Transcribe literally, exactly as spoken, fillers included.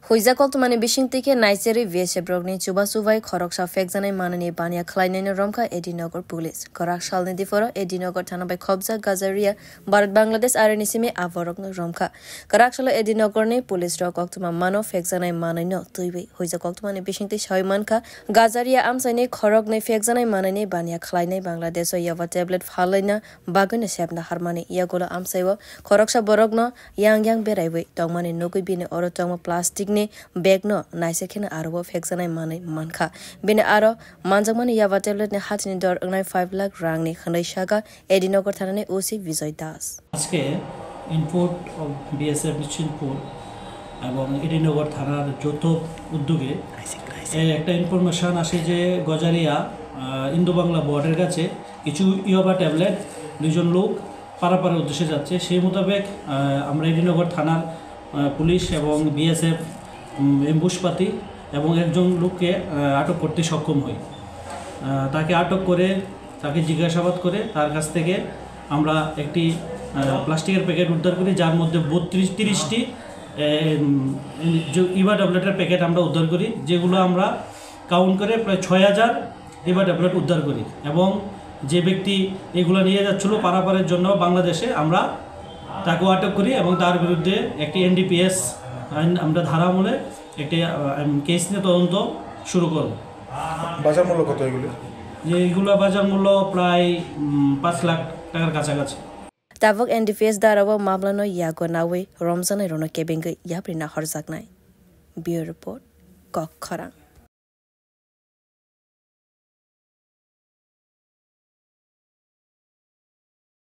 Huijak koktwmani bisingtwi khe naicherwi B S F rokni chubachu bai khoroksa phekjanai manwini baniya khlainaino romkha A D Nagar police. Kwrak salni diphoro A D Nagar thana bai khopjak Gajaria Bharat Bangladesh arini simi aborokno romkha. Kwrak salo A D Nagarni police rok koktwma mano phekjanai manwino twiwi. Huijak koktwmani bisingtwi sawi mankha, Gajaria amchaini khoroknwi phekjanai manwini baniya khlainai Bangladesh o yaba tablet phalaina bagwino sepna harmani. Yagulo amchaio khoroksa borokno yang yang beraiwi tongmani nugwi bini oro tongma plastic ni bag no naisik kheno aro o phekjanai manwi mankha. Bini aro manjakmani yaba tablet ni hatini dor wngnai five lakh rang ni hwnwi saka A D Nagar thana ni O C Bijoy Das. আজকে input of BSF Nishchintapur এবং এডিনগর থানার যৌথ উদ্যোগে এ, একটা ইনফরমেশন আসে যে গজারিয়া, আহ, ইন্দো বাংলা বর্ডারের কাছে কিছু ইয়াবা ট্যাবলেট দুইজন লোক পারাপারের উদ্দেশ্যে যাচ্ছে। সেই মোতাবেক, আহ, আমরা এডিনগর থানার, আহ, পুলিশ এবং বিএসএফ, উম, এমবুশ পাতি এবং একজন লোককে, আহ, আটক করতে সক্ষম হই। আহ, তাকে আটক করে, তাকে জিজ্ঞাসাবাদ করে তার কাছ থেকে আমরা একটি, আহ, প্লাস্টিকের প্যাকেট উদ্ধার করি, যার মধ্যে বত্রিশ, তিরিশটি, এ, উম, যে ইবা ট্যাবলেটের প্যাকেট আমরা উদ্ধার করি, যেগুলো আমরা কাউন্ট করে প্রায় ছয় হাজার ইবা ট্যাবলেট উদ্ধার করি। এবং যে ব্যক্তি এগুলো নিয়ে যাচ্ছিল পারাপারের জন্য বাংলাদেশে, আমরা তাকেও আটক করি এবং তার বিরুদ্ধে একটি এনডিপিএস আইন আমরা ধারা আমলে একটি, আহ, উম, কেস নিয়ে তদন্ত শুরু করব। বাজার মূল্য কত এগুলি? যে এগুলো বাজার মূল্য প্রায়, উম, পাঁচ লাখ টাকার কাছাকাছি। Tabuk N D P S darao mamlano yago nawi romjaknairokno kebengwi yapri nahorjaknai. Bureau Report, Kok Khorang.